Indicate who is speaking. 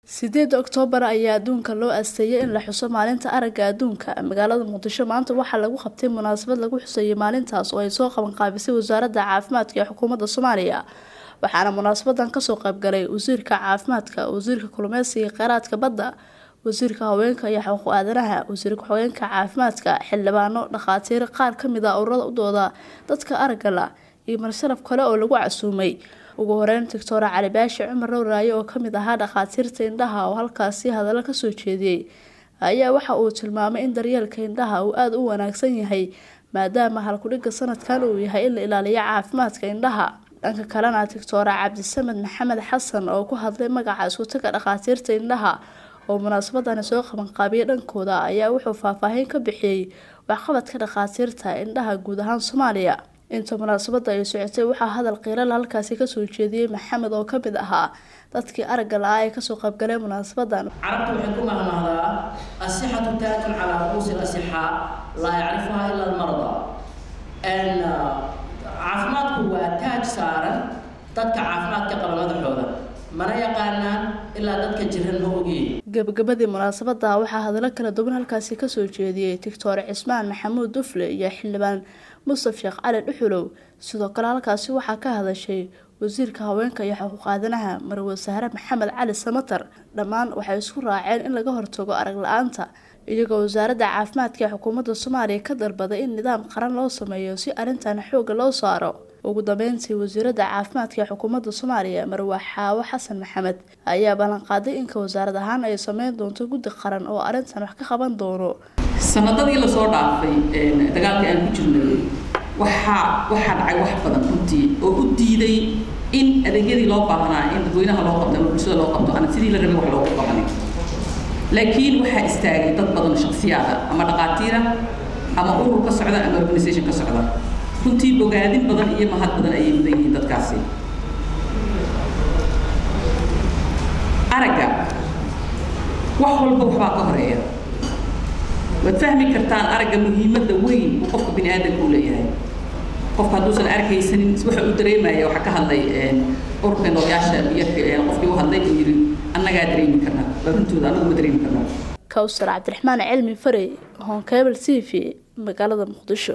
Speaker 1: 8 Oktoobar ayaa adduunka loo asteeyay in la xuso maalinta aragga adduunka. Magaalada Muqdisho maanta waxaa lagu qabtay munaasabad lagu xusayay maalintaas oo ay soo qaban qaabisay Wasaaradda Caafimaadka ee Xukuumadda Soomaaliya. Waxaana munaasabadan kasoo qaybgalay Wasiirka Caafimaadka, Wasiirka Kalluumeysiga iyo Kheyraadka Badda, Wasiirka Haweenka iyo Xuquuq Aadanaha, Wasiir Ku-xigeenka Caafimaadka, xildhibaano, dhakhaatiir, qaar ka mid ah ururada u dooda dadka aragga la iyo marsharaf kale oo lagu casuumay. Ugu horeyn, Doctor Cali Baashi Cumar Rowraaye oo kamid ahaa dhakhaatiirta indhaha oo halkaasi hadallo kasoo jeediyey ayaa waxa uu tilmaamay in daryeelka indhaha uu aada u wanaagsan yahay, maadaama halkudhigga sanadkan uu yahay in la ilaaliyo caafimaadka indhaha. Dhanka kalena, Doctor Cabdisamed Maxamed Xasan oo ku hadlay magaca isku-tagga dhakhaatiirta indhaha oo munaasabadani soo qabanqaabiyay dhankooda ayaa wuxuu faahfaahin ka bixiyey waxqabadka dhakhaatiirta indhaha guud ahaan Soomaaliya. Inta munaasabada ay socotay waxaa hadal qiiro leh halkaasi kasoo jeediyey Maxamed oo kamid ahaa dadkii aragga la'aa ee kasoo qaybgalay munaasabadan.
Speaker 2: Carabtu waxay ku mahmahdaa asixatu taajun calaa ru'uusi al-asixaa laa yacrifuhaa ila almarda. Caafimaadku waa taaj saaran dadka caafimaadka qaba madaxooda, mana yaqaanaan ilaa dadka jiran ma ogiin.
Speaker 1: Gabagabadii munaasabada waxaa hadallo kala duwan halkaasi kasoo jeediyey Doctor Cismaan Maxamuud Dufle iyo xildhibaan Mustaf Sheekh Cali Dhuxulow. Sidoo kale halkaasi waxaa ka hadashay Wasiirka Haweenka iyo Xuquuq Aadanaha Marwe Sahre Maxamed Cali Samatar. Dhammaan waxay isku raaceen in laga hortago arag la-aanta, iyagoo Wasaaradda Caafimaadka ee Xukuumadda Soomaaliya ka dalbaday in nidaam qaran loo sameeyo si arrintan xoogga loo saaro. Ugu dambeyntii, Wasiiradda Caafimaadka ee Xukuumadda Soomaaliya Marwe Xaawo Xasan Maxamed ayaa ballanqaaday inka wasaarad ahaan ay sameyn doonto guddi qaran oo arrintan wax ka qaban doono.
Speaker 3: Sanadadii lasoo dhaafay dagaalkii aan ku jirnay waxaa dhacay wax badan runtii oo u diiday in adeegyadii loo baahnaa in dadweynaha loo qabto ama bulshada loo qabto aan sidii la rabay wax loogu qabanin. Laakiin waxaa istaagay dad badan shakhsiyaada ama dhaqaatiira ama urur ka socda ama organisation ka socda. Runtii bogaadin badan iyo mahad badan ayay mudan yihiin dadkaasi. Aragga wax walba waxbaa ka horeeya. Waad fahmi kartaan aragga muhiimadda weyn uu qofka bini aadamka u leeyahay. Qofka hadduusan arkaysanin waxa uu dareemaya, waxaa ka hadlay ururka noolayaasha qofkii u hadlay uu yidhi annagaa dareemi karna, waa runtooda, annagu ma dareemi karno.
Speaker 1: Kawsar Cabdiraxmaan Cilmi Farey, Honkebel TV, magaalada Muqdisho.